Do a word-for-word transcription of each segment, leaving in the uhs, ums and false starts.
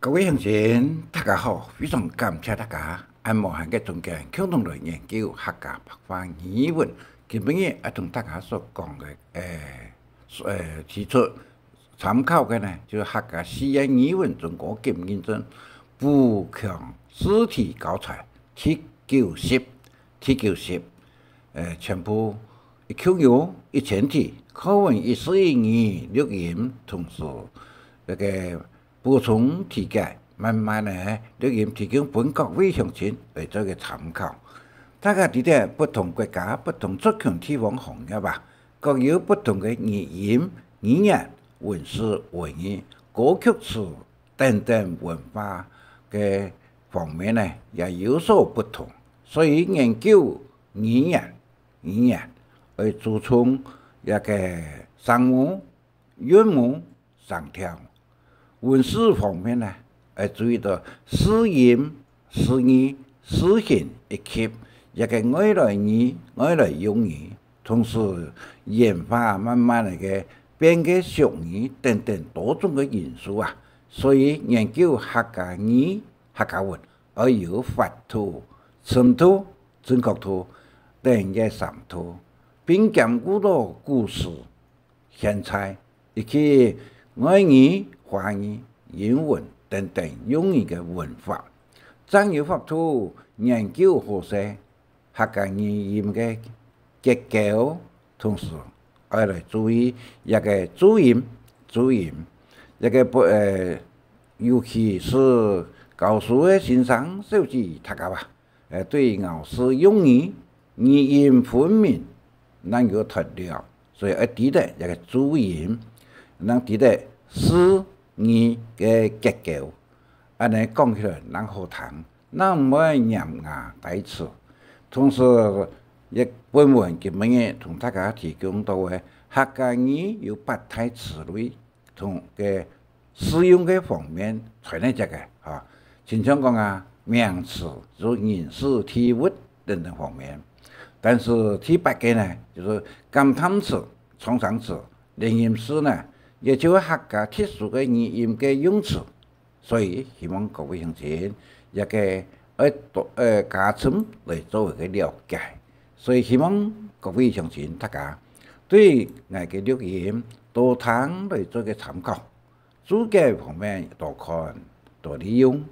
各位鄉親，大家好，非常感謝大家恁無閒个中間共同來研究客家白話語文。今晡日愛同大家所講个，誒，所，誒，提出參考个呢，就係客家四縣語文中高級認證補強試題教材第九十，第九十，誒，全部一共有一千題，課文一四一二錄音，同時該个補充題解，慢慢个錄音提供分各位鄉親來做一个參考。大家知得不同國家、不同族群、地方、行業啊，各有不同个語音、語言、文字、文意、歌曲詞等等文化个方面呢，也有所不同。所以研究語言，語言愛注重這个聲母、韻母、聲調。文字方面呢，愛注意到字音、字義、字形以及這个外來語、外來用語，同時演化慢慢个个變个俗語等等多種个因素啊。所以研究客家語、客家文，愛有法度、深度、準確度等个三度，並兼顧到古時、現在以及外語、華語、英文等等用語个文法，正有法度研究好勢客家語音个結構，同時愛來注意這个注音，注音，這个不，呃，尤其是教書个先生小姐大家啊，呃，對咬字用語、語音分明，正有脫了，所以愛知得這个注音，正知得字義个結構，恁呢講起來正好聽，正毋會黏牙帶齒。同時，這本文今晡日同大家提供到个客家語有八大詞類，同个使用个方面，傳來這个，哈。親像講啊，名詞，就人事地物等等方面。但是第八个呢，就係感嘆詞、創聲詞、連音詞呢，也就係客家特殊个語音个用詞。所以希望各位鄉親，這个愛多，呃，加深來做一个了解。所以希望各位鄉親大家對𠊎个錄音多聽來做个參考。 註解方面多看、多利用，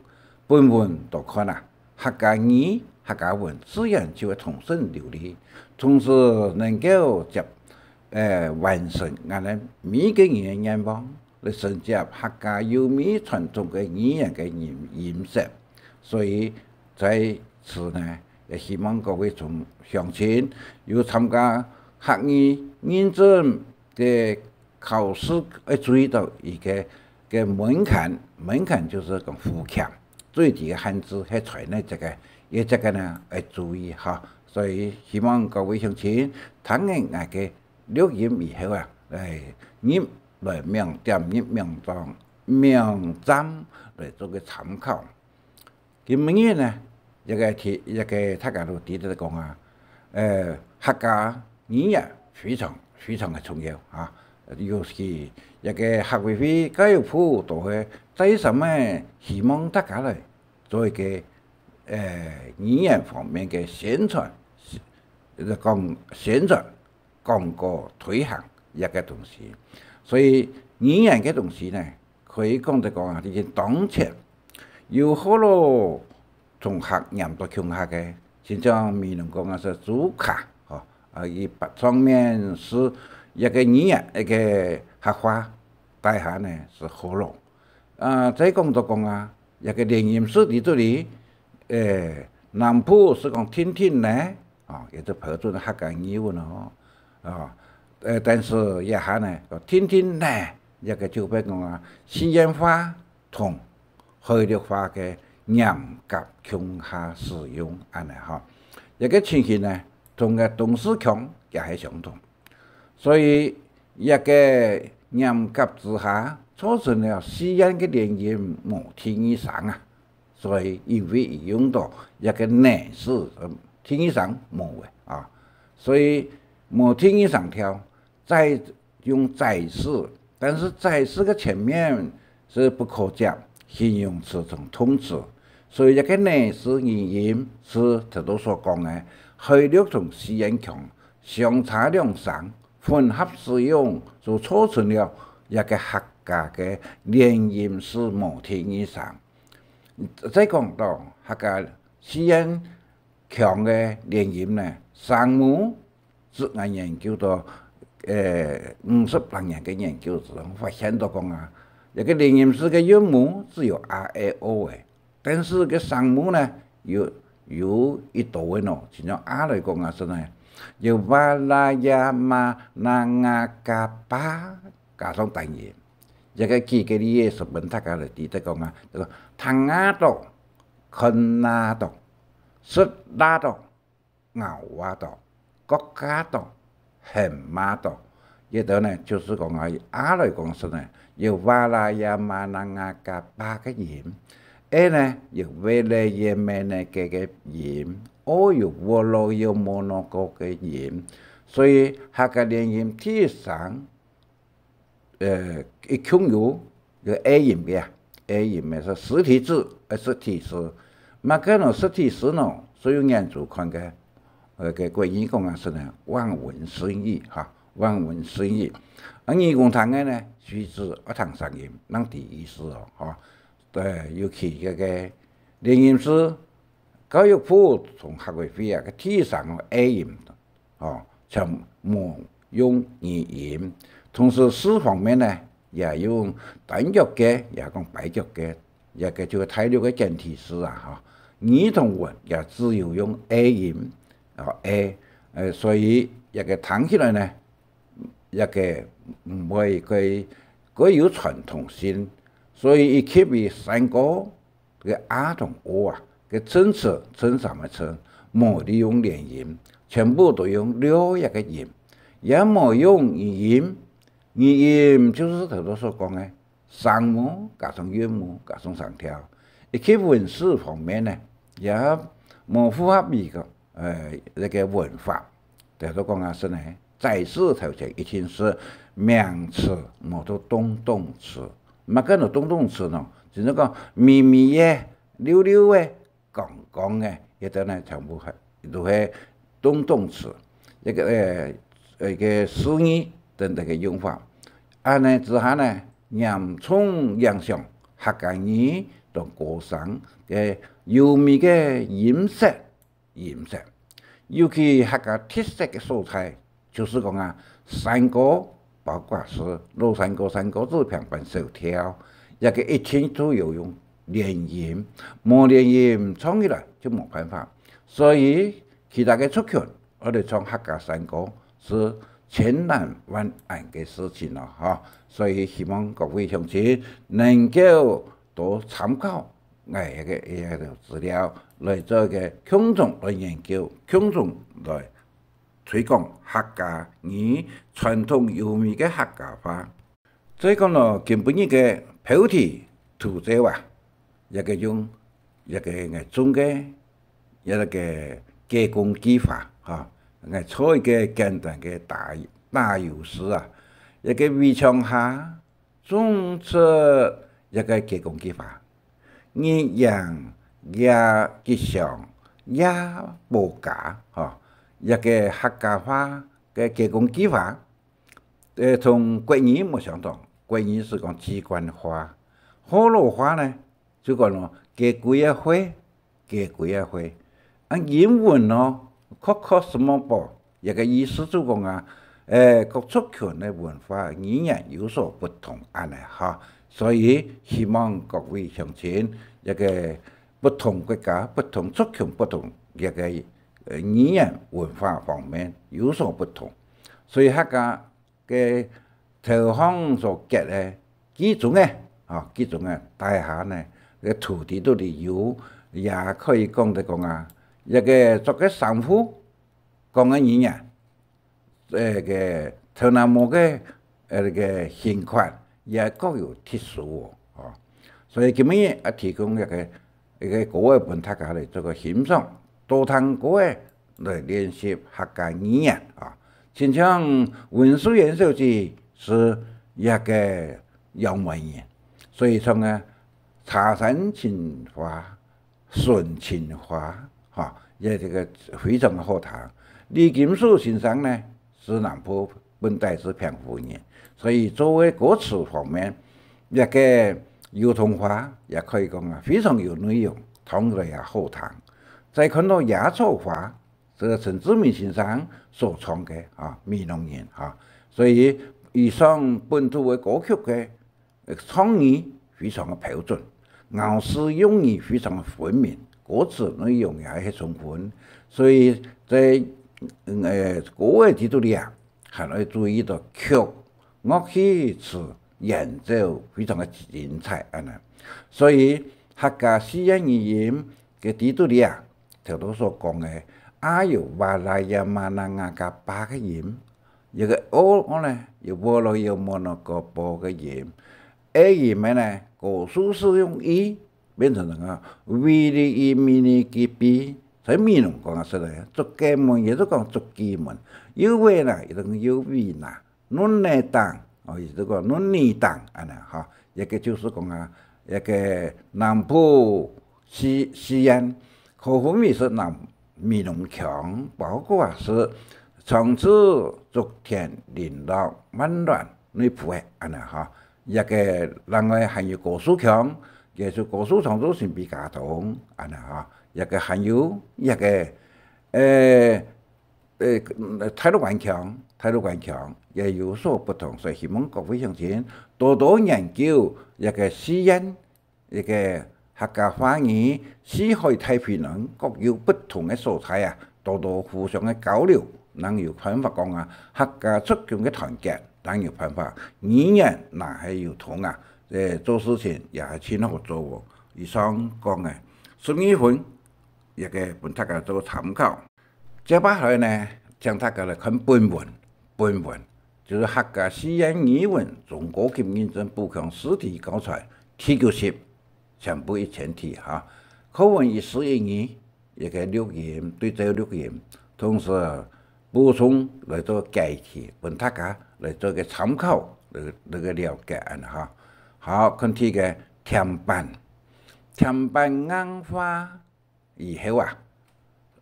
本文多看啊，客家語、客家文自然就會通順流利，同時能夠接，呃，完成𠊎等每個人个願望，來承接客家優美傳統个語言个音，音色。所以在此呢，也希望各位從鄉親有參加客語認證个 考試愛注意到一个，个門檻，門檻就係講負欠，最低个限制係在哪這个，也這个呢愛注意哈。所以希望各位鄉親聽完𠊎个錄音以後啊，來入來網點入網站，網站來做个參考。 今晡日呢，這个題，這个大家都知得講啊，呃，客家語言非常非常个重要啊，尤其這个客委會教育部都會再三个希望大家來做一个，呃，語言方面个宣傳，講宣傳，廣告推行這个東西。所以語言个東西呢， 可以講得講啊，已經當前。有學老同學黏到共下个，親像美濃講啊係祖家，吼，啊，佢上面係一个語言，一个客話，底下呢係學老。啊，再講到講啊，一个連音係在這裡，誒，南部係講定定呢，啊，也係標準客家語文哦，啊，呃，但是這下呢，講定定呢，這个就變講啊，四縣話 同海陸話个黏合共下使用恁呢吼。這个情形呢，同个東勢腔也係相同。所以，這个黏合之下，造成了四縣个連音無第二聲啊。所以，因為佢用到這个呢字，呃，第二聲無个啊。所以，無第二聲調，在 用在字，但是在字个前面係不可接，形容詞同動詞。所以這个呢係語音，係頭先所講个海陸同四縣腔相差兩聲，混合使用，就造成了這个客家个連音字無第二聲。再講到客家四縣腔个連音呢，聲母 自然研究到，呃，五十零年个研究之中，發現到講啊，這个連音字个韻母只有a、e、o个，但是个聲母呢，有，有一多个喏，就像a來講啊，係呢，有va、la、ya、ma、na、nga、ka、pa，加上單音。這个舉个例子，分大家來知得講啊，這个聽啊到，看啊到，食啦到， 咬啊到，角啊到，喊啊到。這兜呢，就係講啊，以a來講係呢，有va、la、ya、ma、na、nga、ka、pa个音。e呢，有ve、le、ye、me、ne、ke个音。o有vo、lo、yo、mo、no、ko个音。所以客家連音第一聲 呃，一共有，有e音个啊，e音个係實體字，呃，實體字。麼个喏，實體字喏，所以研究看个，呃，个國語講啊係呢，望文生義哈，望文生義。啊，耳公聽个呢，隨時愛聽聲音，正知意思哦，哈。對，尤其這个連音字，教育部同客委會啊，个第一聲哦，e音， 哦，全無用語音。同時字方面呢，也用單腳个，也講跛腳个，這个就係大陸个簡體字啊，吼。語同文也只有用e音，哦，e，呃，所以這个聽起來呢，這个毋會過，過有傳統性，所以以及為山歌 个a同o啊，个正詞、正三个字，無利用連音，全部都用略一个音，也無用語音。語音就係頭先所講个聲母加上韻母加上聲調，以及文字方面呢，也無符合美國，呃，該个文法。 就係講啊，係呢，在字頭前一定係名詞，無到動動詞。麼个喏動動詞喏，就係講微微个、溜溜个、剛剛个，這兜呢全部係，都係動動詞。一个，呃，一个詞義等等个用法。恁呢之下呢，嚴重影響客家語同歌聲个優美个音色。 音色。尤其客家特色个所在，就係講啊，山歌，包括係老山歌、山歌子、平板小調，這个一定都有用連音，無連音唱起來就無辦法。所以其他个族群，𠊎兜唱客家山歌係千難萬難个事情咯，吼。所以希望各位鄉親能夠多參考 𠊎个，个資料來做个共同來研究，共同來推廣客家語傳統優美个客家話。再講咯，今晡日个標題圖冊啊，這个用，這个𠊎種个，這个雞公計畫，吼，𠊎做一个簡單个打，打油詩啊，這个圍牆下 種出一个雞公計畫，日影也吉祥也保家，吼，一个客家話个雞公計畫，呃，同國語無相同，國語係講雞冠花，學老話呢，就講咯，雞冠个花， 雞冠个花。啊，英文咯，確確實實無，這个意思就講啊，誒，各族群个文化語言有所不同恁呢哈。所以希望各位鄉親，這个不同國家、不同族群、不同這个，呃，語言文化方面有所不同。所以客家 个頭項所結个居中个，吼，居中个底下呢，个土地肚裡有，也可以講得講啊，一个著个衫褲，講个語言，這个頭那毛个，呃，這个形款，也各有特殊哦，吼。所以今晡日啊，提供一个 一个歌仔分大家來做个欣賞，多聽歌仔來練習客家語言啊。親像溫淑賢小姐係一个楊梅人，所以唱个茶山青花， 純淨花，哈，也這个非常个好聽。李金鎖先生呢，係南部本底係平湖人，所以做个歌詞方面，這个油桐花也可以講啊，非常有內容，當然也好聽。再看到野草花，這个陳志明先生所唱个啊，美濃人哈，所以以上本土个歌曲个 呃，唱詞非常个標準，咬字用語非常个分明，歌詞內容也係充分，所以在，嗯，呃，歌个裡肚裡啊，還愛注意到曲、樂器、詞、演奏非常个精彩，恁呢。所以客家四縣語音个裡肚裡啊，頭頭所講个，啊有哇啦呀嘛啦啊个吧个音， 一个o，o呢，有波羅有摩那个波个音。a音个呢，高樹字用i，變成个V D E mini G B。在美濃講啊，係个竹雞門，也就講竹雞門。有尾呢，也就講有尾啦。嫩个當，哦，也就講嫩泥當，恁呢哈。這个就係講啊，這个南部四，四縣，可分為係南美濃腔，包括啊係 長治、竹田、麟洛、萬巒、內埔个恁呢哈。這个另外還有高樹腔，也就高樹、長治、新埤、佳冬恁呢哈。這个還有這个，呃，呃，大鹿灣腔，大鹿灣腔也有所不同，所以希望各位鄉親多多研究這个四縣 這个客家話語四海大平安各有不同个所在啊，多多互相个交流，正有辦法講啊，客家族群个團結，正有辦法語言若係有通啊，這做事情也係盡好做哦。以上講个十二分，也个分大家做參考。 接下來呢，請大家來看本文。本文就係客家四縣語文中高級認證補強試題教材第九集，全部一千題哈。課文一字一語，這个錄音，對照錄音，同時補充來做解題，分大家來做一个參考，來，來个了解恁呢哈。好，看題个甜粄，甜粄硬化 以後啊，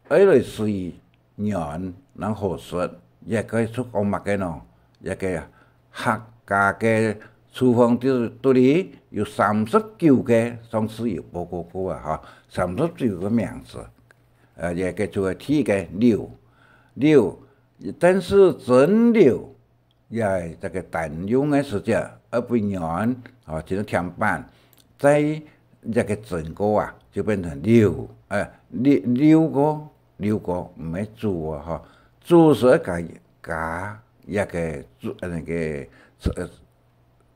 愛來水軟正好食，這个就講麼个呢？這个客家个廚房肚，肚裡有三十九个，上次有報告過啊哈，三十九个名字。呃，這个就係第一个柳，柳，但係蒸柳 也係這个單用个時節，愛分軟，哦，就係甜粄，在這个蒸過啊，就變成柳，呃，柳，柳過，柳過，毋係煮哦，吼。煮係愛加，加這个煮，呃，那个，呃，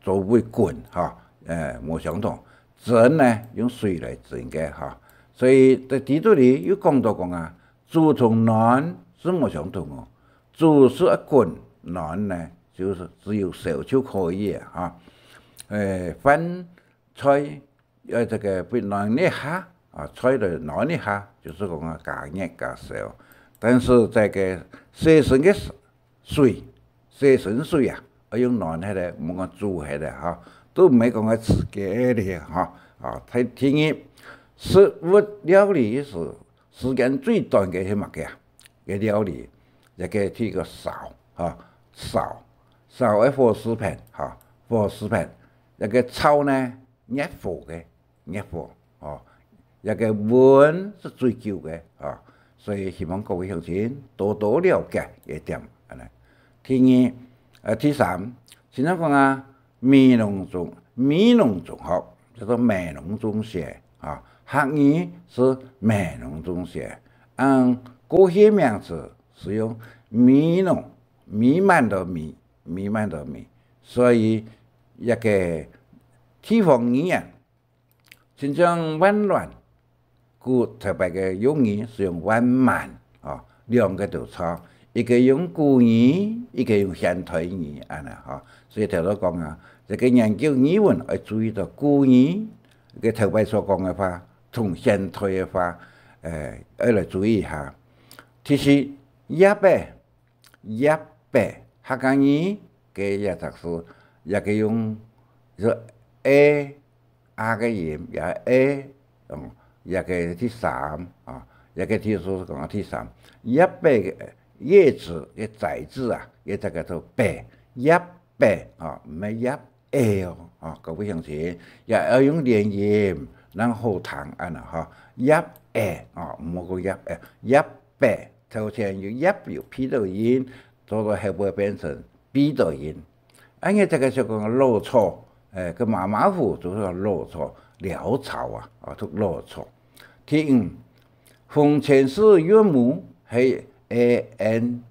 做會滾，吼，呃，無相同。蒸呢，用水來蒸个，吼。所以在題肚裡有講到講啊，煮同暖係無相同哦。 煮係愛滾，暖呢，就係只有燒就可以啊，哈。呃，飯菜，呃，這个分暖一下，啊，菜來暖一下，就係講啊，加熱加燒。但係這个洗身个水，洗身水啊，愛用暖个咧，毋好講煮个咧，哈，都毋係講愛自家个咧，哈。啊，第，第二，食物料理時 時間最短个係麼个啊？个料理，一个第一个燒，吼，燒，燒个火字邊，吼，火字邊，一个炒呢，熱火个，熱火，吼，一个溫係最久个，吼，所以希望各位鄉親多多了解這點，恁呢。第二，呃，第三，先生講啊， 美濃中，美濃中學，叫做美濃中學，啊，客語係美濃中學。嗯，過去名詞係用美濃，美滿个美，美滿个美。所以，這个地方語言 親像萬巒，古頭擺个用語係用萬滿，吼，兩个都著，一个用古語，一个用現代語，恁呢，吼。所以頭頭講啊，這个研究語文愛注意到古語，个頭擺所講个話，同現代个話，呃，愛來注意一下。第四，葉仔， 葉仔，客家語个這隻字，也个用，就a， a个音，也a，嗯，這个第三啊，這个第四講个第三，葉个葉子个材質啊，也這个讀白，葉白啊，毋係葉A哦，啊，各位鄉親，也愛用連音，正好聽恁呢吼，葉A啊，毋好講葉A，葉白，頭前有葉有鼻到音，做到後背變成鼻到音。 恁樣這个就講老草，誒，个馬馬虎就係老草，潦草啊，啊，讀老草。第五，紅前字韻母係a、n，a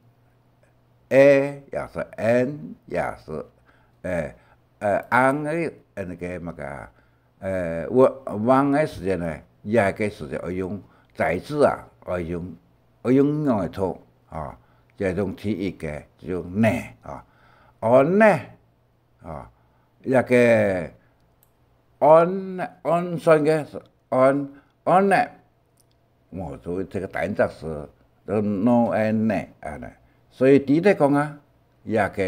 也係n，也係，誒，呃，ang个，呃，那个麼个，呃，我，ang个時節呢，也个時節愛用材質啊，愛用，愛用仰个讀啊，這種第一个就呢啊，安呢。 啊，這个安，安算个安，安呢，無，就這个單隻字，都no n呢，恁呢。所以知得講啊，這个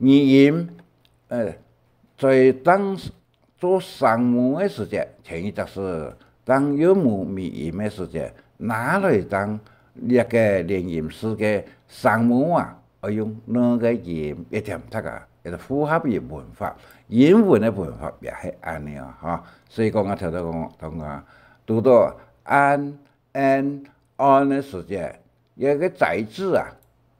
語音，呃，在當做聲母个時節，前一隻字，當韻母尾音个時節，拿來當這个連音字个聲母啊， 愛用呢个音，一點讀啊，一個符合於文法，英文个文法也係恁樣啊，哈。所以講啊，頭頭講，講啊，讀到an、an、on个時節，這个材質啊，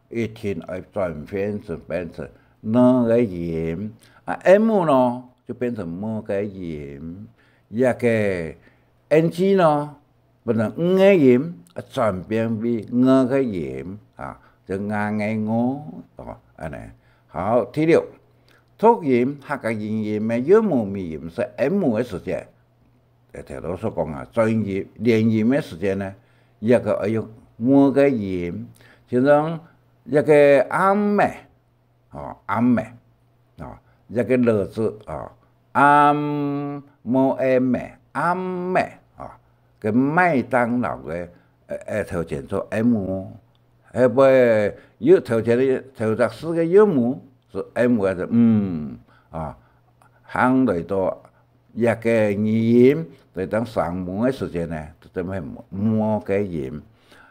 一定愛轉變成，變成呢个音，啊，m呢，就變成m个音，這个ng呢， 本來ng个音，啊，轉變為ng个音，啊，就ng个ng，哦，恁呢。好，第六，讀音，客家語音个韻母尾音係m个時節，誒，頭頭所講啊，轉音，連音个時節呢，這个愛用m个音，就像這个暗暝， 哦，暗暝，哦，這个了字，哦，暗，無m个，暗暝，哦，个麥當勞个，呃，呃，頭前做m，後背有頭前个，頭隻字个韻母係m个，係，嗯，啊，行來到 這个語音，在當聲母个時節呢，就做麼m个音，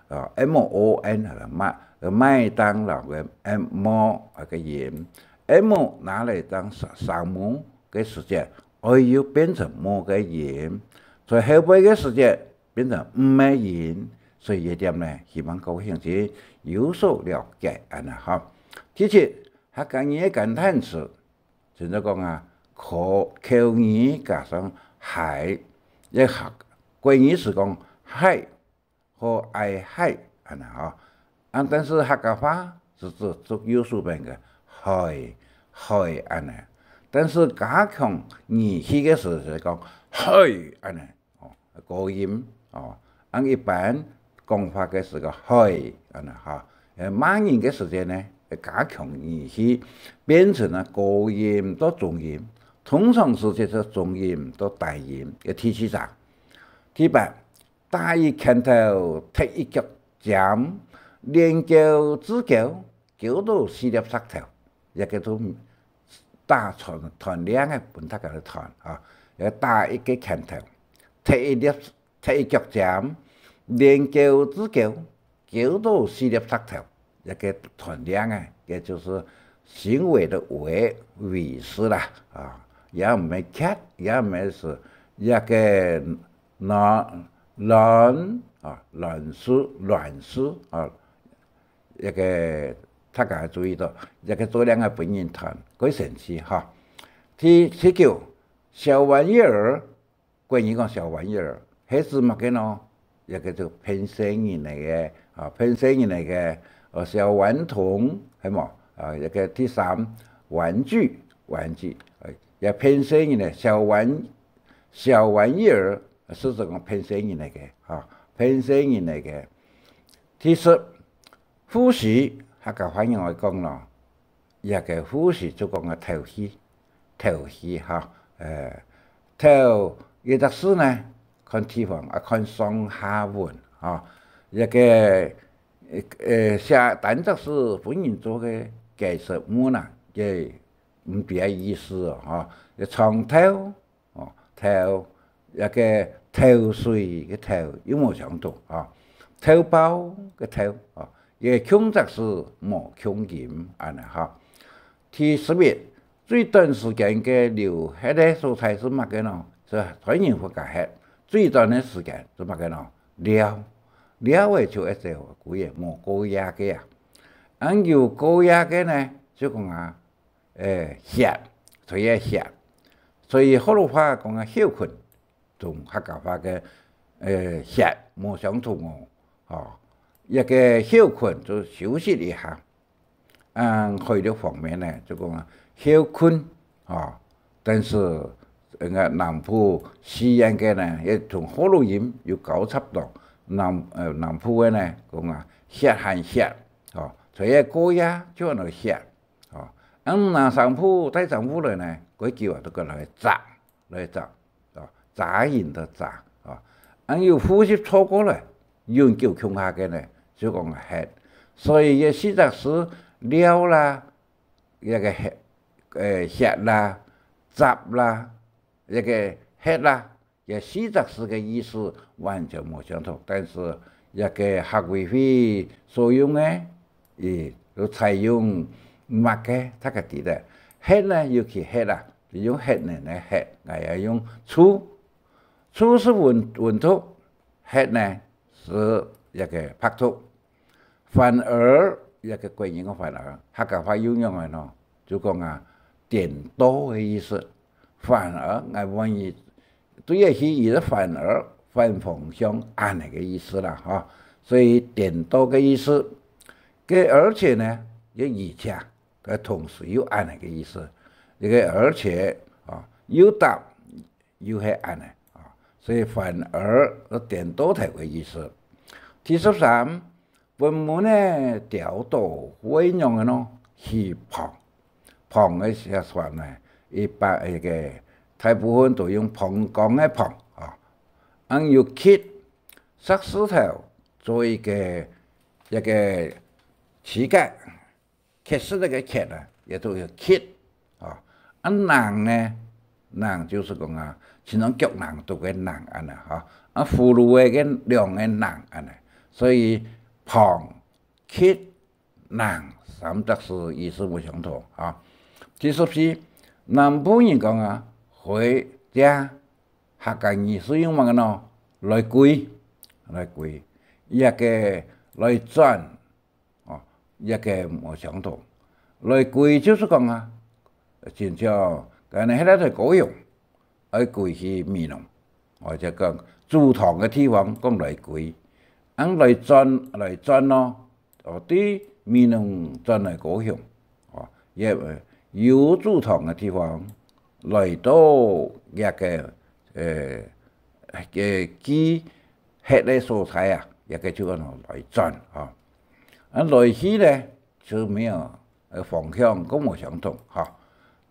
啊，m o n，麥，麥當勞个m个音，m拿來當聲，聲母个時節，愛又變成m个音，在後背个時節變成m个音，所以這點呢，希望各位鄉親有所了解，恁呢哈。第七，客家語个感嘆詞， 就係講啊，口，口語加上嗨，這客，國語係講嗨，好，愛嗨，恁呢吼。啊，但是客家話係指，指右手邊个海，海恁呢。但是加強語氣个時節講嗨，恁呢。 哦，高音，哦，恁一般講話个時个嗨，恁呢哈。呃，罵人个時節呢，加強語氣，變成了高音到中音，通常係接受中音到低音个第七隻。第八，打一拳頭，踢一腳尖，練跤子跤， 勾到四粒石頭，這个就打斷，斷令个，分大家來斷啊。要打一个拳頭，踢一粒，踢一腳尖，練跤子跤，勾到四粒石頭，這个斷令个，也就是行為的為，為字啦，啊，也毋係腳，也毋係字，這个亂，亂啊，亂字，亂字啊， 這个大家注意到，這个做令个分人斷，蓋生趣哈。第，第九，小玩意兒，國語講小玩意兒，係指麼个呢？這个就騙細人个，啊，騙細人个，哦，小頑童，係無？啊，這个第三，玩具，玩具，哎，也騙細人个，小玩，小玩意兒，係指講騙細人个，啊，騙細人个。第十， 呼吸，客家話仰會講咯？這个呼吸就講个敨氣，敨氣哈。呃，敨，這隻字呢，看地方啊，看上下文哈。這个，呃，寫單隻字分人做个解釋文啊，也毋別个意思哦，哈。這長敨，哦，頭，一個頭緒个頭又無相同，吼，頭包个頭，吼，也共隻字無共音，恁樣，吼。第十一，最短時間个流忒个所在係麼个呢？係在人屋下歇，最短个時間係麼个呢？尞，尞个就係走歸个，無過夜个啊。恁有過夜个呢，就講啊， 欸，歇，所以歇。所以學老話講啊，歇睏，同客家話个，欸，歇無相同哦。吼，一個歇睏就休息一下。嗯，海陸方面呢，就講啊，歇睏，吼。但是，該南部四縣个呢，也同學老音有交插到。南，呃，南部个呢，講啊，歇還歇，吼，所以過夜就安到歇。 哦，恁拿衫褲、帶衫褲來呢，該久啊，都過來紮，來紮，哦，紮營个紮，哦。恁有呼吸錯過來，永久共下个呢，就講歇。所以這四隻字，尞啦，這個歇，呃，歇啦，紮啦，這個歇啦， 這四隻字个意思完全無相同，但是這個客委會所用个，佢就採用麼个，大家知得。歇呢，尤其歇啊，就用歇呢來歇，𠊎也用處。處係溫，溫度，歇呢係這個白度。 反而，這個國語个反而，客家話又仰仔呢？就講啊，顛倒个意思。反而，𠊎問你，對个係，佢係反而，反方向恁仔个意思啦，吼。所以顛倒个意思。該而且呢，也而且，該同時又恁仔个意思。這個而且，啊，又搭 又係恁仔，啊，所以反而顛倒頭个意思。第十三，本文呢，調到會仰仔呢？起磅。磅个寫法呢，一般，該個大部分都用磅槓个磅，啊。恁有刻，石獅頭做一個，一個膝蓋， 刻石个刻啊，也都有刻，啊。恁軁呢，軁就係講啊，親像腳軁肚个軁恁仔，吼。啊，葫蘆仔个兩個軁恁仔。所以磅、刻、軁三隻字意思無相同，啊。第十四，南部人講啊，回家，客家語係用麼个呢？來歸，來歸，這個來轉， 哦，這個無相同。來歸就係講啊，親像，該𠊎歇在高雄，愛歸去美濃，或者講祖堂个地方講來歸。恁來轉，來轉囉，哦，對美濃轉來高雄，哦，也，呃，由祖堂个地方來到這個，呃，个佢歇个所在啊，這個就安到來轉，吼。 啊，來去呢，就無，呃，方向，各無相同，吼。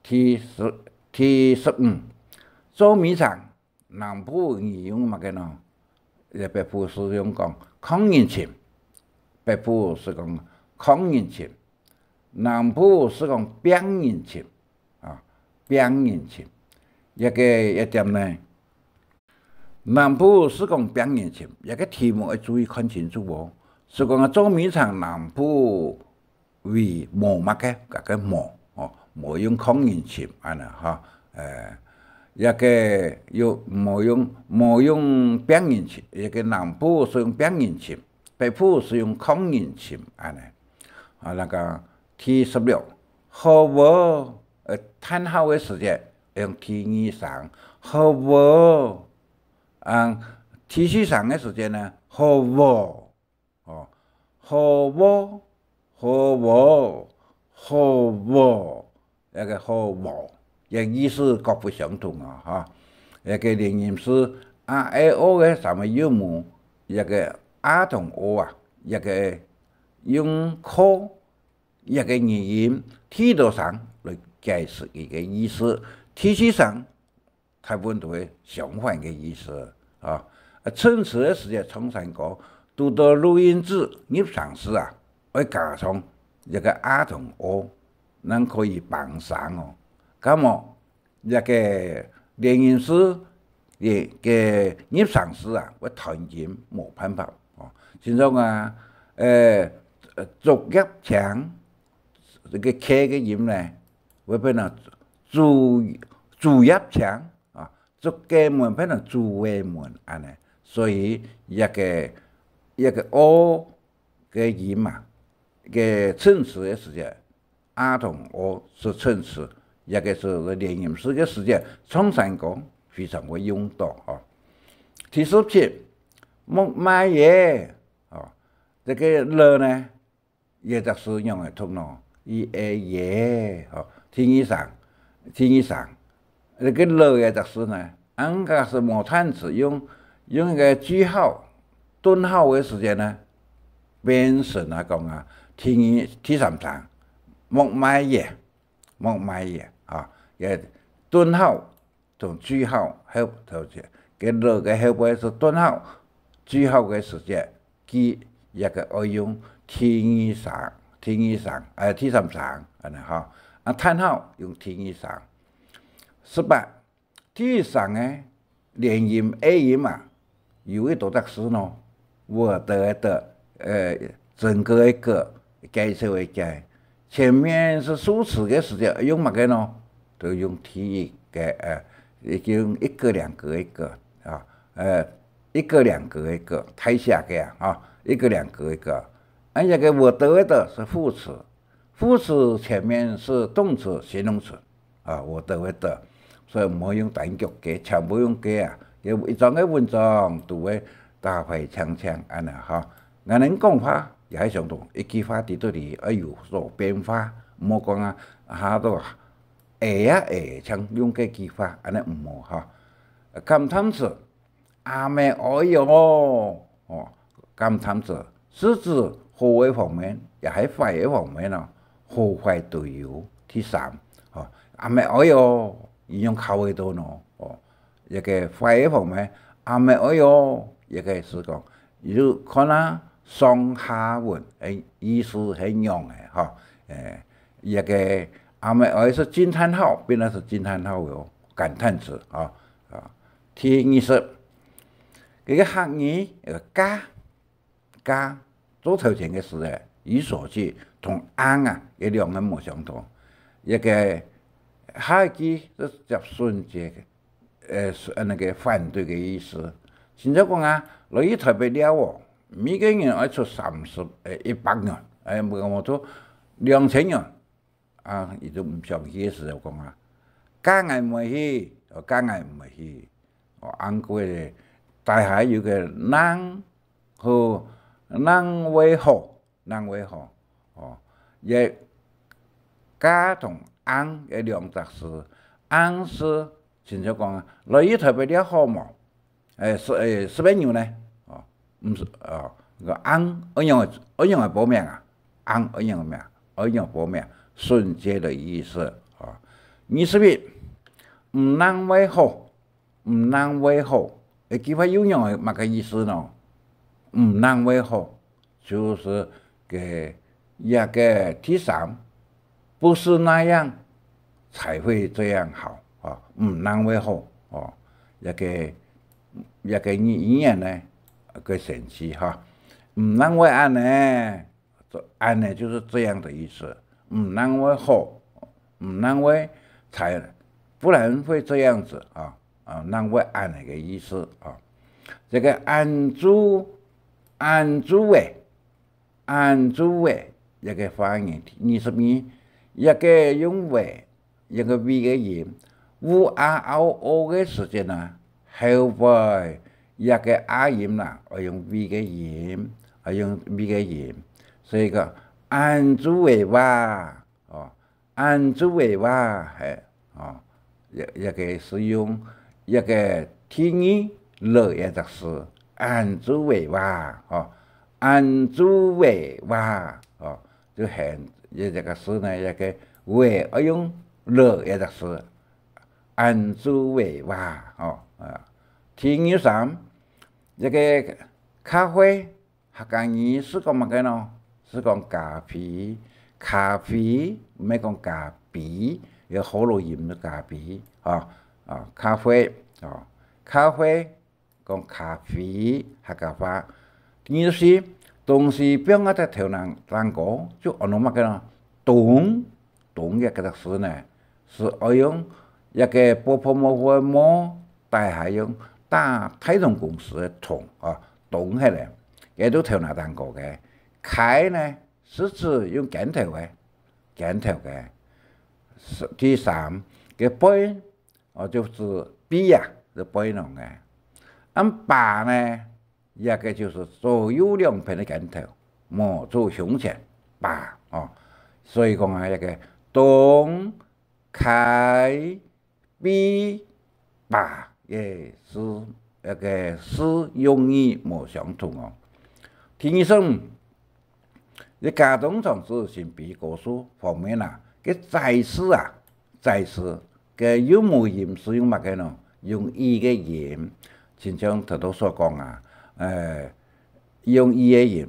第十，第十五，做米廠，南部語用麼个呢？呃，北部係用講囥人尋，北部係講囥人尋，南部係講拚人尋，啊，拚人尋。這個一點呢， 南部係講拚人尋，這個題目愛注意看清楚哦。係講啊，做米廠南部為無麼个，該個無，哦，無用囥人尋恁仔，吼。呃，這個又無用，無用拚人尋，這個南部係用拚人尋，北部係用囥人尋恁仔。啊，該個第十六，好無，呃，嘆號个時節，用第二聲，好無。 啊，第四聲个時節呢，好無，哦，好無，好無，好無，這個好無，這意思各不相同啊，哈。這個連音字a、e、o个三個韻母，這個a同o啊，這個用靠這個語音第多聲來解釋佢个意思，第四聲 大部分都係相反个意思，啊。啊，趁此个時節唱山歌，堵到錄音室入聲時啊，愛加上這個a同o，正可以挷聲哦。該麼，這個連音字个，个入聲字啊，會斷音，無辦法哦。親像啊，呃，竹葉青，這个K个音呢，會變成竹，竹葉青啊，竹个門變成竹个門，恁呢。所以這个，這个O个音啊，个唇齒个時節，A同O係唇齒，這个係連音字个時節，唱山歌非常會用到哦。第十七，木馬爺哦，這个L呢，這隻字仰會讀呢？E A爺哦，第二聲，第二聲。 這个L个隻字呢，應該係無單詞，用，用一个句號、頓號个時節呢，變成來講啊，第二、第三聲，木馬爺，木馬爺啊，个頓號同句號後頭，个L个後背係頓號、句號个時節，佢這个愛用第二聲、第二聲，呃，第三聲，恁呢吼。啊，嘆號用第二聲。十八， 第一聲个連音A音啊，有一多隻字呢，我的的，呃，整個个个，介紹个介。前面係數詞个時節，用麼个呢？就用第一个，呃，已經一个兩个个个啊，呃，一个两个个个，大寫个啊，啊，一个两个个个。啊，這个我的的係副詞，副詞前面係动词、形容词。 啊，我的个的，所以毋好用單腳个，全部用个啊。有一張个文章都會打開淨淨恁呢哈。𠊎等講話也係相同，一句話在肚裡愛有所變化，毋好講啊，下到欸啊欸，像用該句話，恁呢毋好哈。感嘆詞， 阿姆哀喲，哦，感嘆詞，係指好个方面，也係壞个方面哦，好壞都有。第三，哦，阿姆哀喲，佢仰考慮到呢？哦，一个壞个方面，阿姆哀喲，一个係講，有看啊上下文，誒，意思係仰个，吼，誒，一个阿姆哀係驚嘆號，變成係驚嘆號喲，感嘆詞，吼，啊。 第二十，這个客語，呃，加，加，做頭前个時節，語所句同ang啊，這兩个無相同。這个下一句係接順接个，呃，係，呃，那个反對个意思。親像講啊，來去臺北尞哦，每个人愛出三十，呃，一百元，哎，無，無錯，兩千元。 啊，佢就毋想去个時候講啊，加𠊎毋會去，哦，加𠊎毋會去。哦，恁樣个，大家有个能好，能會好，能會好。哦，也加同ang个兩隻字，ang係親像講啊，來去臺北尞好無？ 誒，係，誒，係朋友呢？哦，毋係，哦，个ang，愛仰个，愛仰个報名啊？ang，愛仰个名？愛仰報名？順接个意思，哦。二十一，毋能會好，毋能會好，這句話又仰个麼个意思呢？毋能會好， 就係个，這个第三，不是那樣才會這樣好，哦，毋能會好，哦，這个，這个語，語言呢，个神奇哈，毋能會恁呢，恁呢就係這樣个意思，毋能會好，毋能會才，不然會這樣子啊，啊，能會恁呢个意思啊。這个恁樣，恁樣个， 恁樣个，這个發音，二十二，這个用v，這个v个音，u、a、ao、o个時節啊，後背這个a音啊，愛用v个音，愛用v个音。所以講，恁樣个話，哦， 恁樣个話，嘿，哦，這，這个係用這个第二了這隻字，恁樣个話，哦，恁樣个話，哦，就係這，這个字呢，這个v愛用了這隻字，恁樣个話，哦，啊。第二十三，這个咖啡， 客家語係講麼个呢？係講咖啡，咖啡，毋係講咖啡，有河洛音个咖啡，吼，啊，咖啡，吼。咖啡，講咖啡，客家話。第二十四，東西放啊在頭那頂高，就安到麼个呢？咚，咚這个字呢，係愛用一个波波摸摸个摸，底下用打大同公司个同啊，咚起來，這就頭那頂高个。開呢，係指用肩頭个，肩頭个。第三，个背，哦，就係背啊，係背囊个。恁把呢，這个就係左右兩片个肩頭，無做胸前，把，哦。所以講啊，這个咚、開、背、把，个字，這个字用意無相同哦。第二十五，這家中長子，身披高樹方面啊，个宰字啊，宰字，个韻母音係用麼个呢？用i个音，親像頭頭所講啊，呃，用i个音，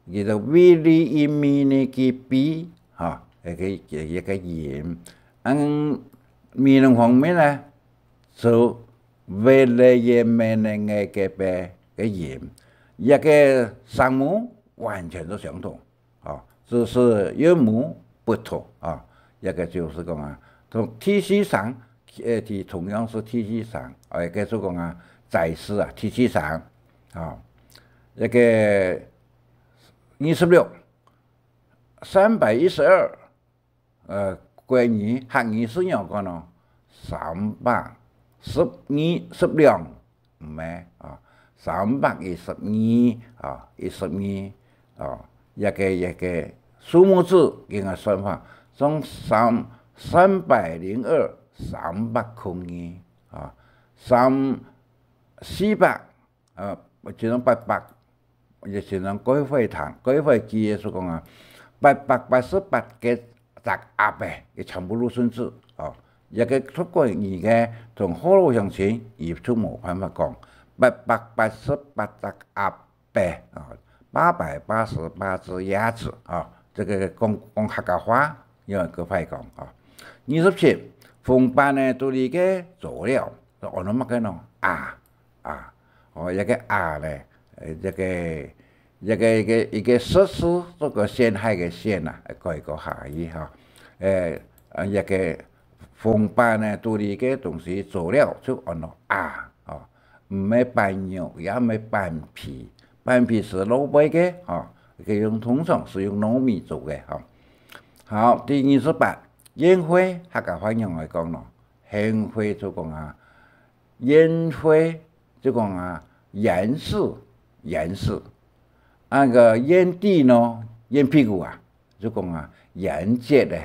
佢就V L I M I N I K I P，哈，一个，一个音。嗯，美濃方面呢，就V L I M I N I K I P个音，這个聲母完全都相同。 哦，只是韻母不同啊。這个就係講啊，同第四聲，呃，佢同樣係第四聲，呃，該就講啊，宰字啊，第四聲啊。這个二十六，三百一十二，呃，國語、客語係仰般講呢？三百十二，十兩， 毋係啊，三百一十二啊，一十二啊，這个，這个數目字應該算法，從三，三百零二，三百空二啊，三，四百，呃，就講八百，也就講該會堂，該會記个所講啊，八百八十八个隻鴨仔，佢全部都算字啊。這个讀國語个同學老鄉親，佢就無辦法講，八百八十八隻鴨 百啊，八百八十八隻鴨子啊，這个講，講客家話，用个話講啊。二十七，紅粄仔肚裡个佐料，安到麼个呢？鴨，鴨，哦，這个鴨呢，呃，這个，這个，一个，一个食字，做个陷害个陷啊，改个下去哈。呃，呃，這个紅粄仔肚裡个東西，佐料就安到鴨，哦。 毋係粄肉，也毋係粄皮。粄皮係落尾个，吼，佢用，通常係用糯米做个，吼。好，第二十八，宴會，客家話仰般講呢？宴會就講啊，宴會就講啊，宴事，宴事。啊該宴底呢，宴屁股啊，就講啊，宴節个，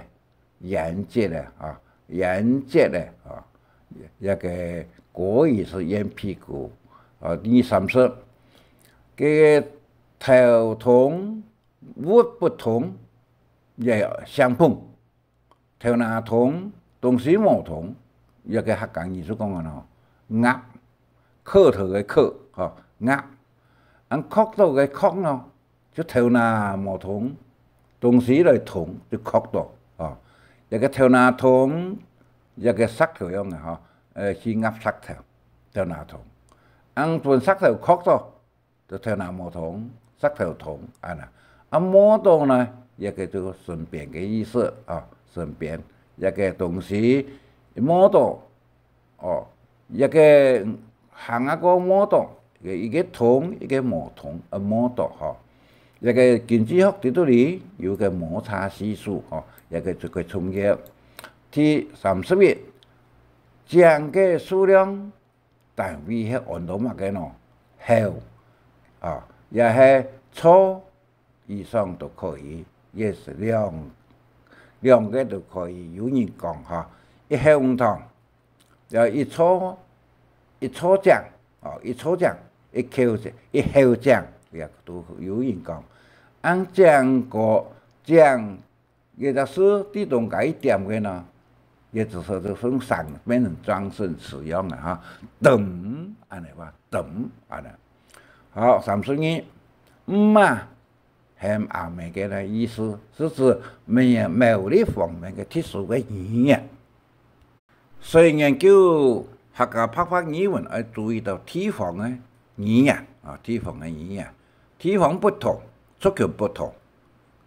宴節个啊，宴節个啊，這个國語係宴屁股啊。第三十，該个頭痛、鬱不通，也相碰。頭那痛，東西無通，這个客家語就講个咯，頷，磕頭个磕，吼，頷。恁磕著个磕呢， 就頭那無通，東西來通，就磕著，哦。這个頭那通，這个石頭樣个，吼，呃，去壓石頭，頭那通。恁分石頭磕著，就頭那無通，石頭通，恁呢。啊，摸著呢，這个就順便个意思，哦，順便，這个東西摸著， 哦，這个行啊過摸著，一个，一个通，一个無通，呃，摸著，吼。這个經濟學裡肚裡有个摩擦係數，吼，這个就个重要。第三十一，井个數量單位係安到麼个呢？口，啊，也係錯 以上都可以，也係兩，兩个都可以。有人講哈，一口毋通，要一座，一座井，哦，一座井，一口井，一口井，也都有人講。恁井个，井，也就係地動該一點个呢，也就係就從上面裝身使用个哈，咚，恁呢話，咚，恁呢。好，三十二，姆媽 喊阿姆个呢意思，係指某，某一方面个特殊个語言。所以研究客家白話語文愛注意到地方个語言啊，地方个語言，地方不同，族群不同，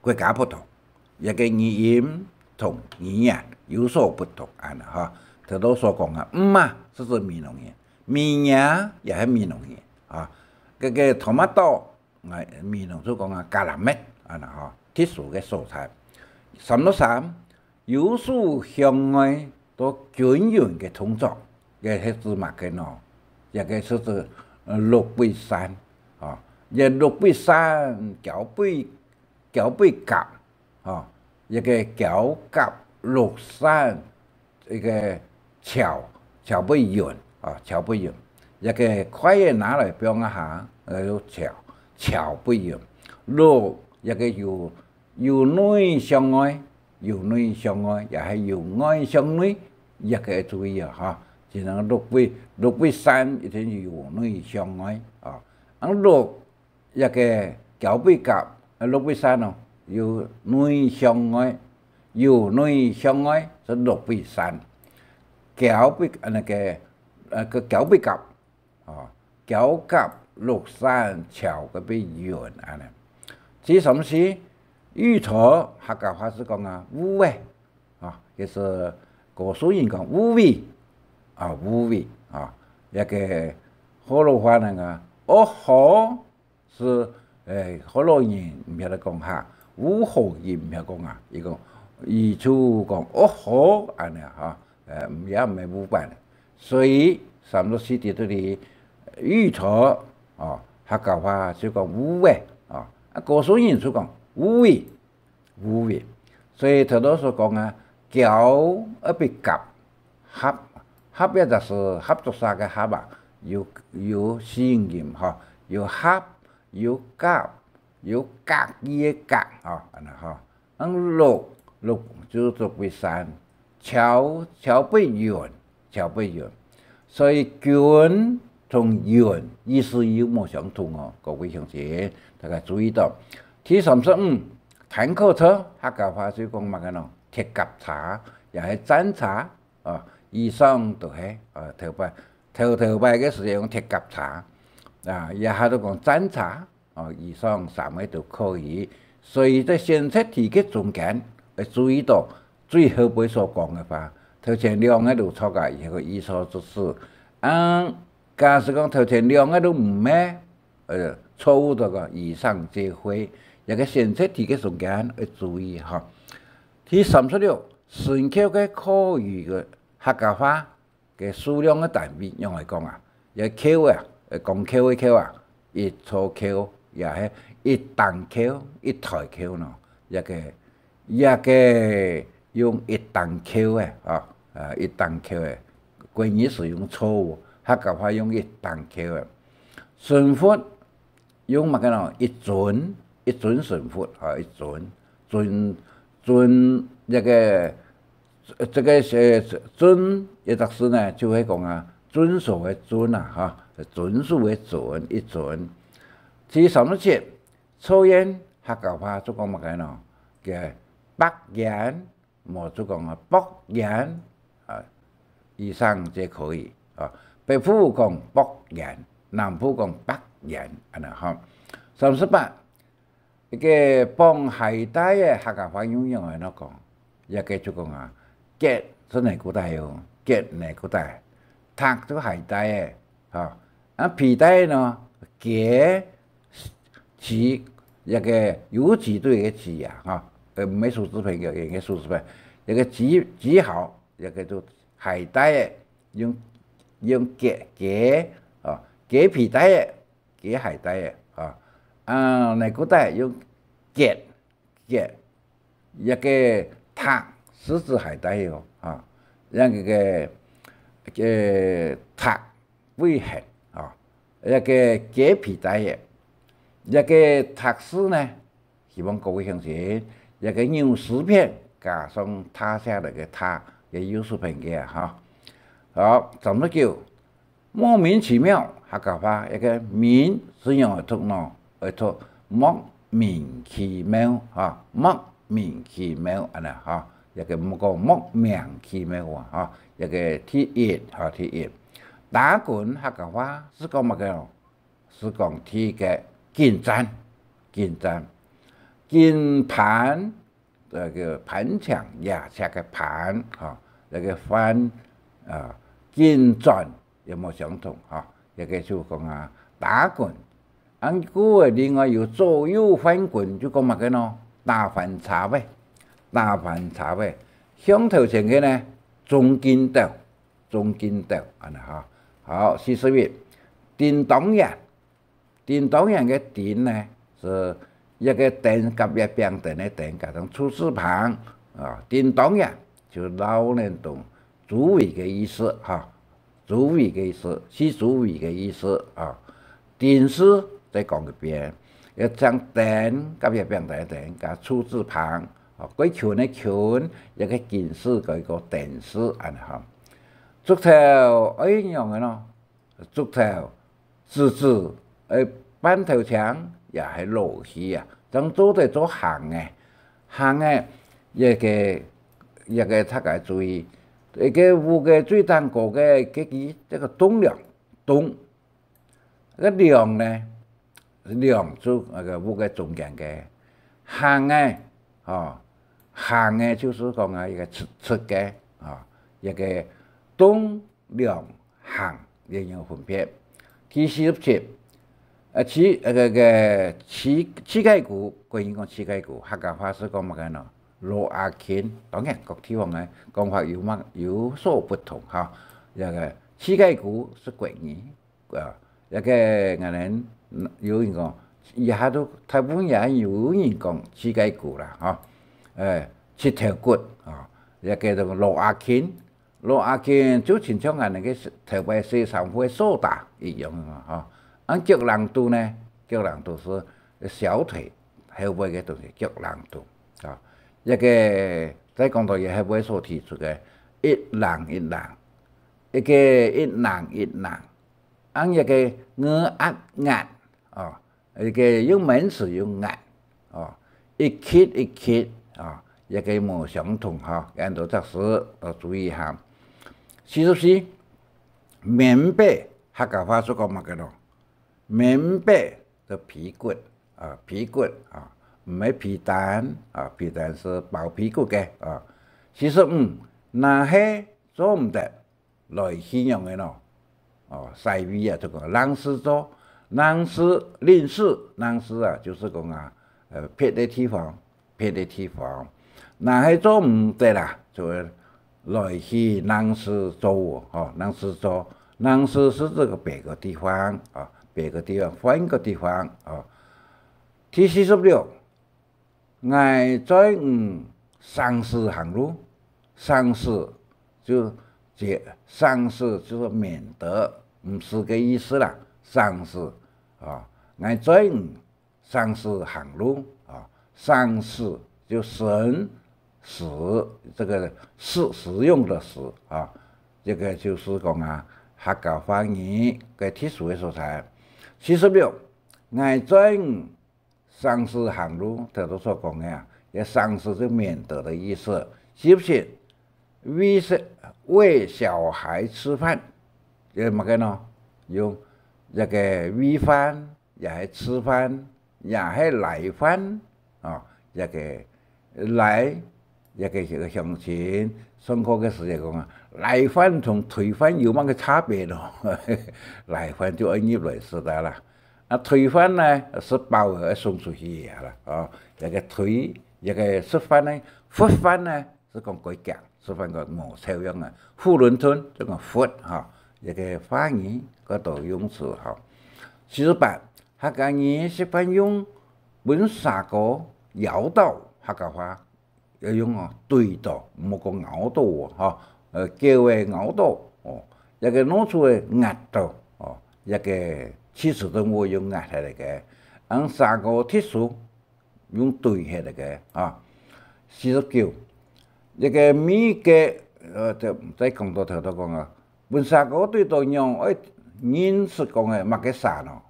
國家不同，這个語音同語言有所不同，恁呢吼。頭頭所講个，嗯嘛，係指美濃人，米娘也係美濃人啊。這个tomato，啊，美濃就講啊，加拉乜，恁呢吼，特殊个所在。三六三， 右手向外到均勻个動作，這係指麼个呢？這个係指，呃，六背山，吼，這六背山，交背，交背甲，吼，這个交甲六山，這个樵，樵背勻，啊，樵背勻，這个筷仔拿來放一下，呃，樵，樵背勻，六，這个有 由內向外，由內向外，也係由外向內，這个愛注意啊，吼。就像六背，六背山一定由內向外啊。啊，六，這个交背甲，啊，六背山哦，由內向外，由內向外係六背山。交背，啊，該个，呃，該交背甲， 哦，交甲六山樵該背勻恁呢。第三四，芋頭，客家話係講啊，芋仔，啊，就係高樹人講芋尾，啊，芋尾，啊，這个學老話呢，啊，芋荷係，誒，學老人毋曉得講哈，芋荷佢毋曉講啊，佢講，佢就講芋荷恁呢哈。 呃，也毋係芋粄。所以三六四在這裡，芋頭，哦，客家話就講芋仔，哦，啊，高樹人就講芋尾，芋尾。所以頭頭所講啊，交愛比甲，合，合也就係合作社个合啊，有，有四音吼，有合，有甲，有甲，佢个甲，吼，恁呢吼。 恁六，六就做歸山，樵，樵背勻，樵背勻。所以均同勻意思又無相同哦，各位鄉親，大家注意到。第三十五，坦克車，客家話就講麼个呢？鐵甲車，也係戰車，啊，以上都係，啊，頭擺，頭頭擺个時節用鐵甲車，啊，這下都講戰車， 哦，以上三个都可以。所以在選擇題个中間，愛注意到最後尾所講个話，頭前兩个都錯啊，以後个意思就是，嗯，假使講頭前兩个都毋係，呃，錯誤个，以上皆非。這个選擇題个中間愛注意哈。第三十六，深口个口語个客家話 个數量个單位仰般講啊？這口啊，呃，講口个口啊，一座口，也係一擔口、一台口呢。這个，這个用一擔口个，啊，呃，一擔口个，國語使用錯誤，客家話用一擔口个。順佛 用麼个呢？一尊，一尊順佛，吼，一尊，尊，尊，這个，這个是尊，這隻字呢，就係講啊，遵守个遵啊，吼，遵守个遵，一尊。第三十七，抽菸，客家話就講麼个呢？个白菸， 無就講啊，薄菸，啊，以上皆可以，啊。北部講薄菸，南部講白菸，恁呢吼。三十八，一个綁鞋帶个客家話用仰般來講？這个就講啊，結係尼姑帶哦，結尼姑帶，磔就鞋帶个，吼。啊，皮帶呢，結 幾，這个有幾對个幾啊，吼，呃，毋係數字片个，應該數字片，這个幾，幾號，這个就鞋帶个，用，用結，結，哦，結皮帶个，結鞋帶个，哦，啊，尼姑帶用結，結，這个磔，係指鞋帶个哦，啊，這个，个磔 尾緪，哦，這个結皮帶个，這个磔字呢，希望各位鄉親，這个有詩篇加上大寫个大，个右手片个啊，吼。好，三十九，莫名其妙，客家話，這个名係仰般讀呢？愛讀莫名其妙，吼，莫名其妙，恁呢，吼，這个毋好講莫名其妙啊，吼，這个第一，吼，第一。打滾客家話係講麼个哦？係講第一个緊站，緊站，緊攀，這个攀牆野石个攀，吼，這个攀，啊，緊轉也無相同，吼，這个就講啊，打滾。恁故个另外有左右翻滾，就講麼个呢？打翻杈仔，打翻杈仔。向頭前个呢，中間兜，中間兜，恁呢哈。好，四十一，叮噹眼，叮噹眼个叮呢，係一个丁合一个餅丁个丁，加上出字旁，啊，叮噹眼就繞等周圍个意思哈。 周圍个意思，四周圍个意思啊。丁字再講一遍，一隻丁，合一个餅丁个丁，加出字旁，啊，歸群个群，一个金字，該个丁字，恁呢哈。竹頭愛仰仔呢？竹頭，直直，愛半頭青，也係老去啊，正做得做行仔。行仔，一个，一个大家注意，一个屋个最頂高个，个，个，這个棟樑，棟。 該樑呢，樑就該个屋个中間个，行仔，吼，行仔就係講啊，一个直，直个，吼，一个棟樑行，也有分別。第四十七，呃，膝，呃，該个膝，膝蓋骨，國語講膝蓋骨，客家話係講麼个呢？落阿ክን，當然各地方个講法有嘛，有所不同哈。這个膝蓋骨係國語， 啊，這个𠊎等有人講，這下都大部分也有人講膝蓋骨啦，吼，欸，膝頭骨，吼，這个叫落阿ክን，落阿ክን就親像𠊎等个頭擺洗衫褲个索打一樣啊，吼。恁腳零肚呢，腳零肚係小腿後背个東西，腳零肚，啊，這个再講到佢後背所提出个一零一零，一个一零一零， 恁一个ng、at、ngat，哦，一个用名詞用ngat，哦，一級一級，哦，一个無相同，吼，恁多隻字都注意下。四十四，棉被，客家話係講麼个咯？棉被就被骨，啊，被骨，啊，毋係被單，啊，被單係包被骨个，啊。四十五，若係做毋得， 來去仰仔咯。哦，西位啊，就講臨時做，臨時，臨時，臨時啊，就係講啊，呃，別个地方，別个地方。若係做毋得啦，就會來去臨時做，吼，臨時做，臨時係這个別个地方，啊，別个地方，換个地方，啊。第四十六， 𠊎載你生使行路，生使就節，生使就係免得，毋使个意思啦，生使，啊，𠊎載你生使行路，啊，生使就省使，這个使，使用的使，啊，這个就係講啊，客家話語个特殊个所在。四十六，𠊎載你 生使行路，頭頭所講个啊，這生使就免得的意思。四十七，餵食，餵小孩吃飯，這麼个呢？用這个餵飯，也係吃飯，也係拉飯，哦，這个拉 這个，這个鄉親上課个時節講啊，拉飯同推飯有麼个差別咯？拉飯就愛入來食个啦。啊，推飯呢，食飽了愛送出去个啦，哦，這个推，這个食飯呢，拂飯呢，係講過遽，食飯个無臭樣啊，囫圇吞，就講拂，吼，這个話語，个多用詞，吼。四十八，客家人習慣用分蛇哥咬到，客家話 愛用哦，對到，毋好講咬到哦，吼，呃，狗仔咬到，哦，這个老鼠仔壓到，哦，這个其實都會用壓下來个，恁蛇哥忒手，用對下來个，啊。四十九，這个每个，呃，再，再講到頭頭講啊，分蛇哥對到仰，愛認識講个麼个蛇咯。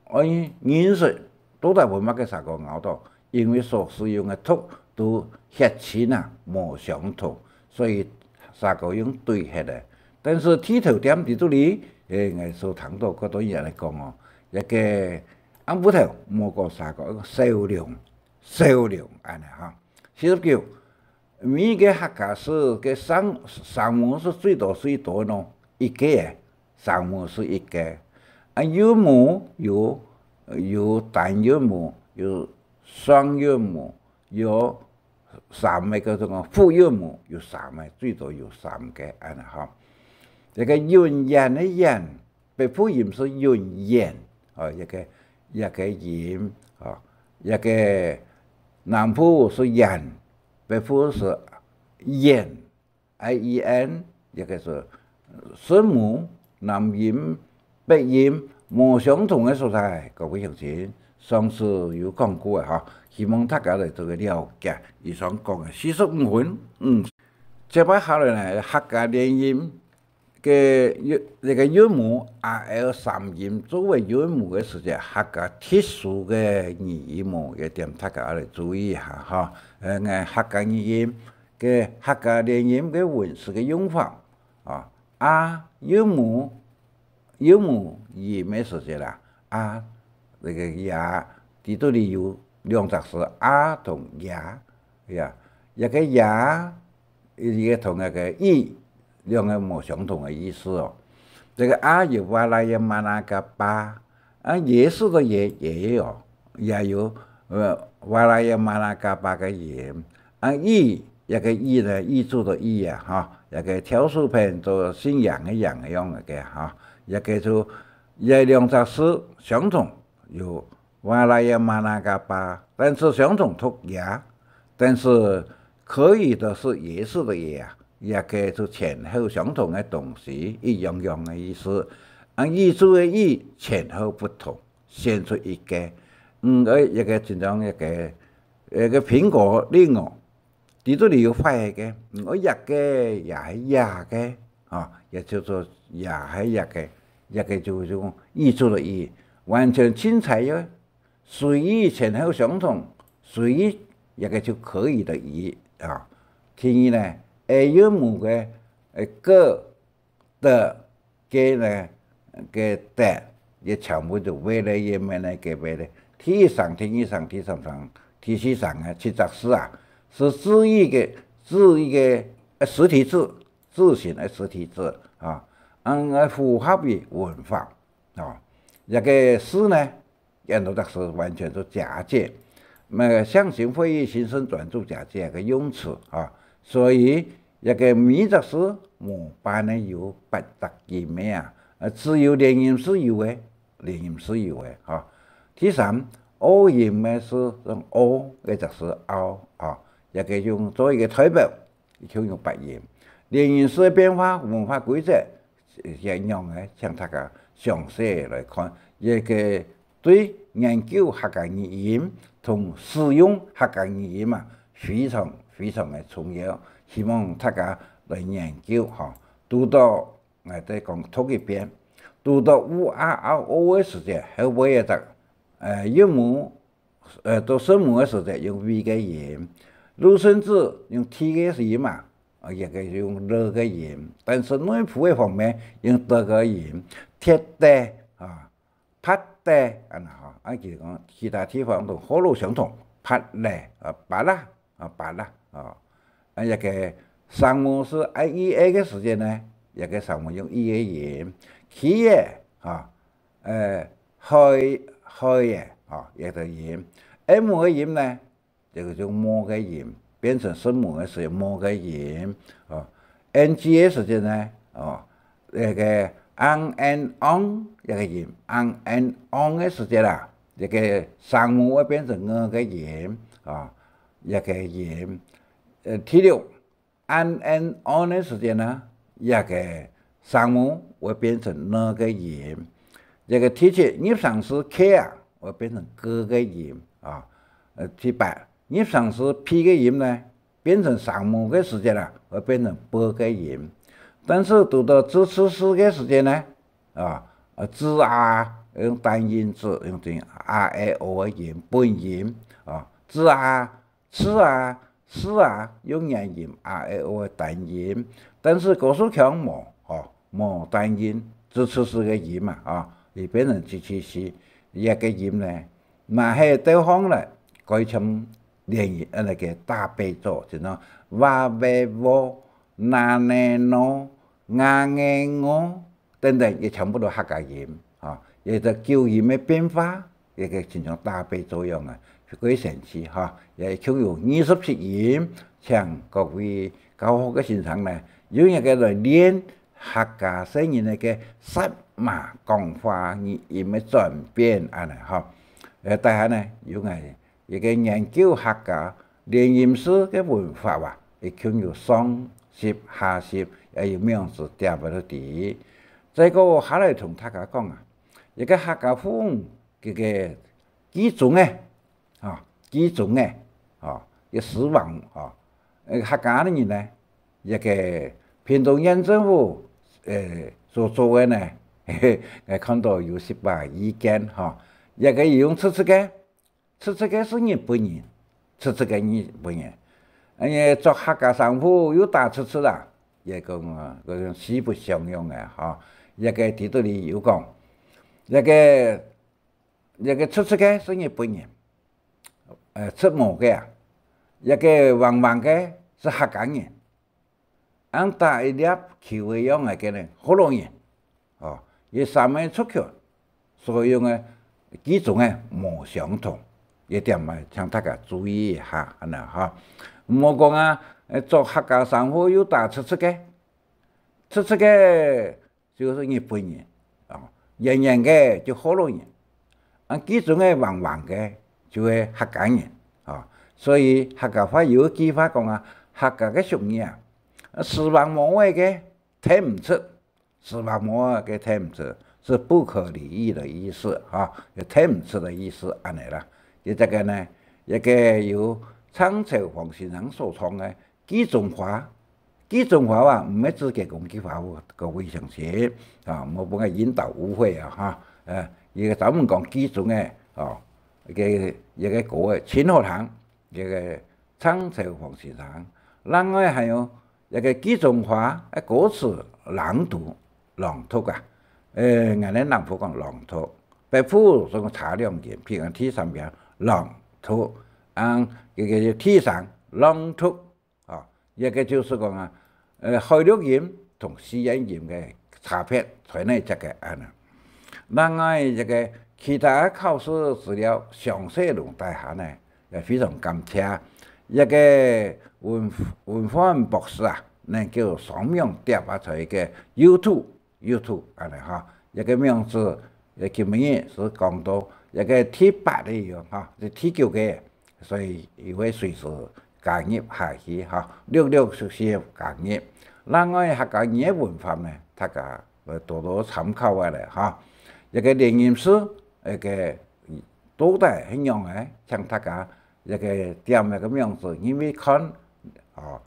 愛認識，到底分麼个蛇哥咬到，因為所使用个毒都血清啊，無相同，所以蛇哥用對下个。但是剃頭店在這裡，誒，𠊎所聽到較多人來講哦，這个暗晡頭莫過儕个，燒龍，燒龍恁呢哈。四十九，每一个客家字个聲，聲母係最多最多喏，一个誒，聲母係一个。啊，韻母有，有單韻母，有雙韻母，有三个叫做複韻母，有三个，最多有三个恁呢哈。這个允演个演，北部音係允演，哦，這个，這个音，哦，這个南部係演，北部係演，I E N，這个係聲母，南音、北音無相同个所在，各位鄉親，上次有講過个哈，希望大家來做个了解。以上講个四十五分，嗯，接下來呢，客家連音 个韻，這个韻母R L三音作為韻母个時節，客家特殊个語音哦，這點大家愛來注意一下哈。呃，𠊎客家語音个客家連音个文字个用法啊，R韻母，韻母音个時節啦，啊，這个呀，在這裡有兩隻字，啊同呀，呀，這个呀， 一个同該个이兩个無相同个意思哦。這个啊有瓦拉耶、马那嘎巴，啊也係个也也有，也有呃瓦拉耶、马那嘎巴个音。啊이，這个이呢，이族个이啊，哈，這个跳手片做姓楊个楊个樣个哈，這个就這兩隻字相同，有瓦拉耶、马那嘎巴，但是相同讀呀，但是可以的是也是个也啊，也个就前後相同个東西，一樣樣个意思。啊，이族个이前後不同，選出一个，嗯，呃，一个就像一个，一个蘋果另哦， 在這裡有壞个，嗯，哦，這个也係這个，啊，也就做也係這个，這个就就이族个이，完全凊彩个，隨意前後相同，隨意這个就可以个意啊。第二呢，A韻母个，呃，个 的，个呢，个的，也全部都為了也沒那个為了。第一聲、第二聲、第三聲、第四聲啊，七隻字啊，係字義个，字義个，呃，實體字，字形个實體字啊，嗯，呃，符合於文法啊。這个字呢， 安到隻字完全做假借。那麼象形會意、心生專注假借个用詞啊，所以這个每隻字無辦法有八隻音个啊，呃，只有連音係有个，連音係有个哈。第三，O音个係用O个隻字拗啊，這个用做一个代表， 就用八音。連音字个變化、文化規則，係仰个，請大家詳細來看。這个對研究客家語音同使用客家語音啊，非常非常个重要。希望大家來研究吼。堵到，𠊎再講讀一遍，堵到u、a、ao、o个時節，後尾个隻，呃，韻母 呃，讀聲母个時節用V个音。入聲字用T个音啊，啊，也可以用L个音，但是內埔个方面用D个音，鐵的啊，拍的，恁呢吼。啊，其實講其他地方同學路相同，拍咧啊，巴拉啊，巴拉啊。啊，這个聲母係I E A个時節呢，這个聲母用E个音，企个啊， 呃，海，海个，吼，這个音。M个音呢，這个就無个音，變成聲母个時候無个音，哦。N G个時節呢，哦，這个ang、en、ong這个音，ang、en、ong个時節啦，這个聲母會變成ng个音，哦，這个音。呃，第六， an、en、on个時節呢，這个聲母會變成N个音。這个第七，入聲字K啊，會變成K个音啊。呃，第八，入聲字P个音呢，變成聲母个時節啊，會變成P个音。但是堵到字次字个時節呢，啊，呃，字啊，用單音字，用成a、e、o个音，本音啊，字啊， 字啊，字啊，用元音a、e、o个單音，但是高樹腔無，吼，無單音，ㄓㄔㄕ个音嘛，啊，佢變成ㄓㄔㄕ，這个音呢，嘛係兜項來，改成連音，呃，該个大悲咒，就講哇、喂、喔、那、呢、喏、啊、欸、喔，等等，也全部都客家音，啊，也係九音个變化， 一个親像大悲咒樣啊，非常神奇哈。也共有二十七音，請各位教學个先生呢，用一个來練客家細人仔个舌嫲講話語音个轉變，恁呢哈。呃，大家呢，用來一个研究客家連音字个文法啊，一共有上集、下集，也有名詞貼在這底。再過下來同大家講啊，一个客家話 這个居中个，吼，居中个，吼，个死亡，吼，呃，客家人呢，這个屏東縣政府，呃，所做个呢，𠊎看到有十八意見，吼，這个用ㄓㄔㄕ个，ㄓㄔㄕ个係日本人，ㄓㄔㄕ个日本人，哎呀，著客家衫褲又打ㄓㄔㄕ啊，這个講啊，這个四不像樣个，吼，這个底肚裡有講，這个 這个ㄓㄔㄕ个係日本人，呃，出毛个啊，這个橫橫个係客家人，恁大一粒球个樣个个呢，學老人，哦，這三个族群所用个居中个無相同，這點啊，請大家注意一下，恁呢哈。毋好講啊，呃，著客家衫褲又打ㄓㄔㄕ个，ㄓㄔㄕ个 就係日本人，哦，圓圓个就學老人，啊，居中个橫橫个就係客家人，哦，所以客家話有一句話講啊，客家个俗語啊，死亡無愛个聽毋出，死亡無愛个聽毋出，是不可理喻的意思，哈，有聽毋出的意思，恁呢啦。這个呢，這个由鄭朝芳先生所創个 居中話，居中話啊，毋係指該講句話哦，各位鄉親，啊，莫分𠊎引導誤會啊，哈。呃，這个專門講居中个，哦，這个，這个歌仔，盡好聽，這个鄭朝芳先生。另外還有這个居中話个歌詞朗讀，朗讀啊，呃，𠊎等南部講朗讀，北部係講差兩音，譬如講第三聲朗讀，啊，這个第三朗讀， 哦，這个就係講啊，呃，海陸音同四縣音个差別在哪隻个恁呢。另外，這个其他考試資料詳細內底下呢，也非常感謝這个文，文煥博士啊，能夠上網貼啊，在一个YouTube，YouTube恁呢哈，這个名字，呃，今晡日係講到這个第八个哈，係第九个，所以佢會隨時 加入下去哈，陸陸續續加入。另外客家語个文法呢，大家愛多多參考个咧哈。這个連音字，這个到底係仰仔，請大家這个點這个名字，因為看，哦，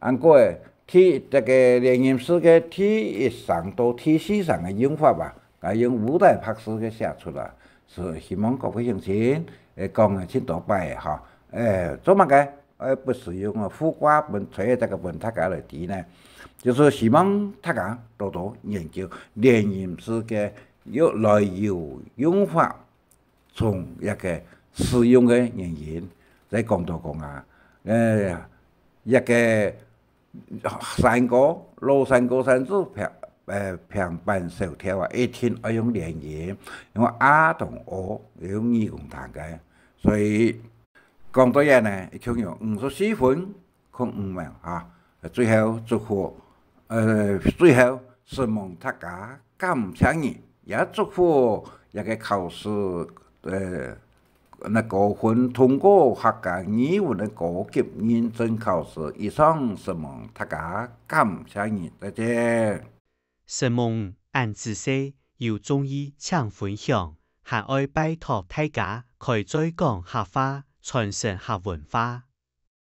恁過第，這个連音字个第一聲到第四聲个用法啊，𠊎用烏底白字个寫出來，係希望各位鄉親，誒，講个盡多擺个哈。誒，做麼个？ 呃，不時用个，附掛分，在這个分大家來知呢，就係希望大家多多研究連音字个由來由用法，從這个使用个原因，再講到講啊，呃，這个山歌，老山歌山子平，呃，平板小調啊，一定愛用連音，因為啊同哦，用耳公聽个，所以 講到這呢，已經有五十四分空五秒哈。最後祝福，呃，最後承蒙大家，感謝你，也祝福這个考試，呃，該高分通過客家語文个高級認證考試。以上，承蒙大家，感謝你，再見。承蒙恁仔細，有中意請分享，還愛拜託大家開嘴講客話，傳承客文化。